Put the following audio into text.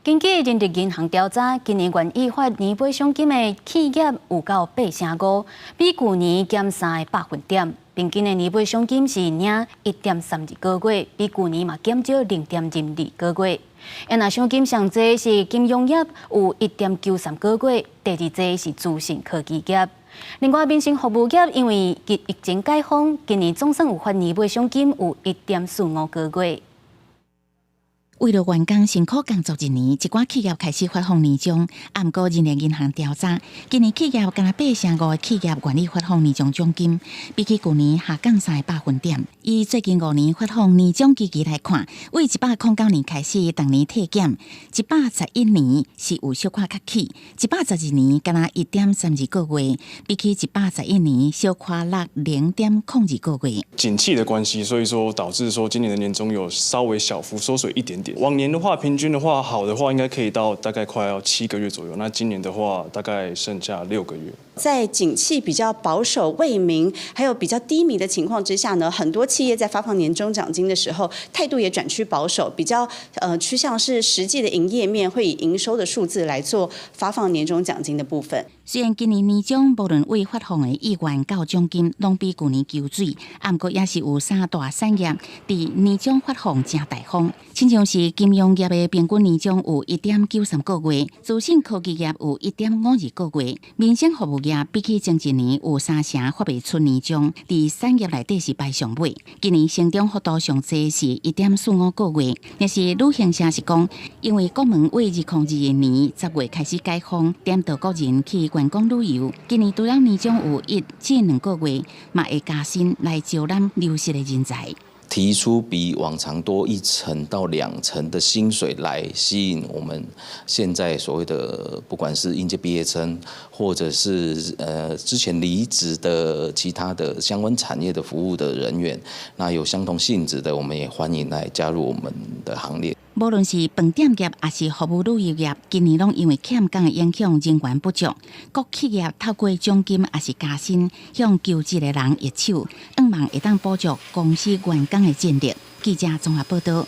根據人力銀行調查，今年願意發年尾賞金的企業有到八成五，比舊年減三個百分點。平均的年尾賞金是領1.32個月，比舊年嘛減少0.02個月。啊，若賞金上濟是金融業，有1.93個月，第二濟是資訊科技業。另外，民生服務業因為疫情解封，今年總算有發年尾賞金，有1.45個月。為著員工辛苦工作一年，一寡企業開始發放年終。啊，毋過人力銀行調查，今年企業干焦八成五的企業願意發放年終獎金，比起舊年下降三個百分點。以最近5年發放年終基期來看，對109年開始，逐年退減，111年是有小可較起，112年干焦1.32個月，比起111年小可落0.02個月。景氣的關係，所以說導致說今年的年終有稍微小幅縮水一點點。往年的話，平均的話，好的話應該可以到大概快要7個月左右。那今年的話，大概剩下6個月。在景氣比較保守未明，還有比較低迷的情況之下呢，很多企業在發放年終獎金的時候，態度也轉趨保守，比較趨向是實際的營業面會以營收的數字來做發放年終獎金的部分。雖然今年年終無論對發放的意願到獎金，攏比舊年縮水，毋過也是有三大產業佇年終發放誠大方，親像是金融業的平均年終有1.93個月，資訊科技業有1.52個月，民生服務業比起前一年有三成發袂出年終，佇產業內底是排上尾。今年成長幅度上濟是1.45個月，若是旅行社是講，因為國門對2021年10月開始解封，點著國人去觀光旅遊，今年除了年終有1至2個月，嘛會加薪來招攬流失的人才。提出比往常多1成到2成的薪水來吸引我們現在所謂的不管是應屆畢業生，或者是之前離職的其他的相關產業的服務的人員，那有相同性質的，我們也歡迎來加入我們的行列。無論是飯店業抑是服務旅遊業，今年攏因為欠工的影響，人員不足。各企業透過獎金抑是加薪，向求職的人揮手，向望會當補足公司員工的戰力。記者綜合報道。